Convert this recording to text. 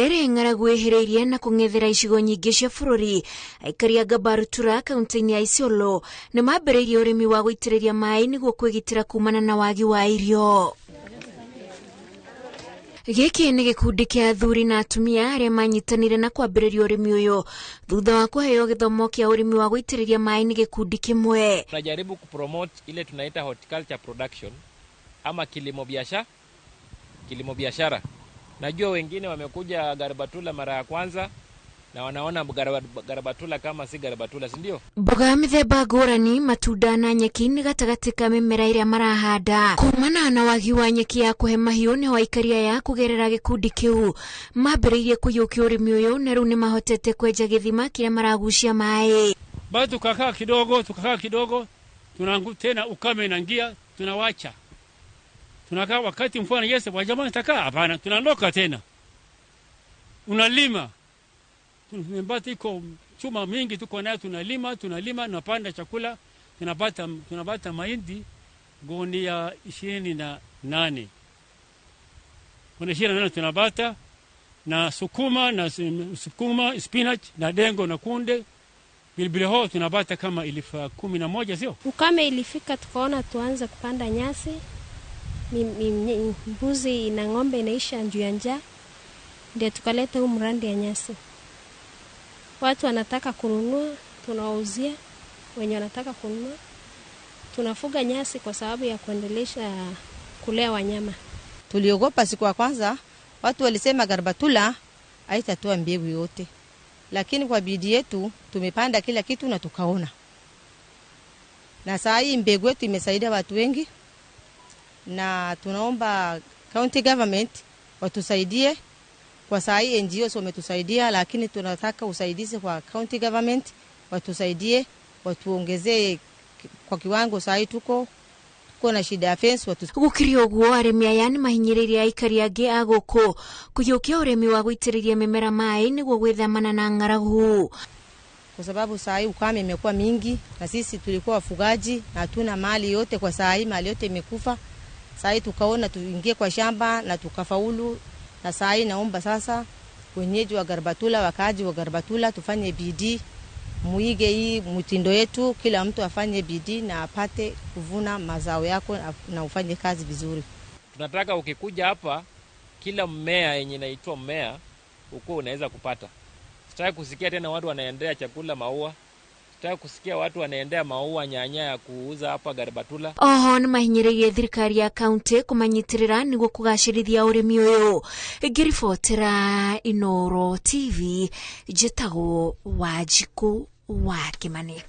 Rĩrĩ ng'aragu ĩhĩrĩirie na kũng'ethera icigo nyingĩ cia bũrũri, aikari a Gabarutura kaunti-inĩ ya Isiolo nĩ mambĩrĩirie ũrĩmi wa gũitĩrĩria maĩ nĩguo kwĩgitĩra kumana na wagi wa irio. Gĩkĩ nĩ gĩkundi kĩa athuri na atumia arĩa manyitanire na kwambĩrĩria ũrĩmi ũyũ thutha wa kũheo gĩthomo kĩa ũrĩmi wa gũitĩrĩria maĩ nĩ gĩkundi kĩmwe. Tunajaribu kupromote ile tunaita horticulture production ama kilimo biashara, kilimo biashara. Najua wengine wamekuja Garbatula mara ya kwanza na wanaona Garbatula kama si Garbatula, si ndio? Mboga mĩthemba ngũrani, matunda na nyeki nĩ gatagatĩ ka mĩmera ĩrĩa marahanda. Kumana na wagi wa nyeki ya kũhe mahiũ nĩho aikari aya kũgerera gĩkundi kĩu mambĩrĩirie kũiyũkia ũrĩmi ũyũ na rĩu nĩmahotete kwenja gĩthima kĩrĩa maragucia maĩ. Bado tukakaa kidogo, tukakaa kidogo, tunangu tena ukame inaingia, tunawacha. Tunakaa wakati mvua inanyesha, wa jamani takaa, hapana, tunaondoka tena. Unalima. Tumepata iko chuma mingi tuko nayo, tunalima, tunalima, tunapanda chakula, tunapata mahindi gunia 28. Gunia 28 tunapata na sukuma, na sukuma, spinach, na dengo na kunde. Pilipili hoho tunapata kama 11,000, sio? Ukame ilifika tukaona tuanze kupanda nyasi. Mbuzi na ng'ombe inaisha juu ya njaa, ndio tukaleta huu mradi ya nyasi. Watu wanataka kununua, tunawauzia wenye wanataka kununua. Tunafuga nyasi kwa sababu ya kuendelesha kulea wanyama. Tuliogopa siku ya kwanza, watu walisema Garbatula haitatoa mbegu yote. Lakini kwa bidii yetu tumepanda kila kitu na tukaona. Na saa hii mbegu yetu imesaidia watu wengi. Na tunaomba county government watusaidie. Kwa saa hii NGOs wametusaidia, lakini tunataka usaidizi kwa county government watusaidie, watuongezee kwa kiwango. Saa hii tuko na shida ya fence watu. Gũkĩrĩ ũguo arĩmi aya nĩ mahinyĩrĩirie aikari angĩ a gũkũ kũiyũkia ũrĩmi wa gũitĩrĩria mĩmera maĩ nĩguo gwĩthemana na ng'aragu. Kwa sababu saa hii ukame imekuwa mingi na sisi tulikuwa wafugaji na hatuna mali yote. Kwa saa hii mali yote imekufa. Saa hii tukaona tuingie kwa shamba na tukafaulu. Na saa hii naomba sasa wenyeji wa Garbatula, wakaaji wa Garbatula tufanye bidii, muige hii mtindo yetu, kila mtu afanye bidii na apate kuvuna mazao yako na ufanye kazi vizuri. Tunataka ukikuja hapa kila mmea yenye inaitwa mmea uko unaweza kupata. Sitaki kusikia tena watu wanaendea chakula maua. Sitaki kusikia watu wanaendea maua nyanya ya kuuza hapa Garbatula. Oho nĩ mahinyĩrĩirie thirikari ya kaunti kũmanyitĩrĩra nĩguo kũgacĩrithia ũrĩmi ũyũ. Ngĩribotera Inooro TV, njĩtagwo Wanjikũ wa Kĩmani.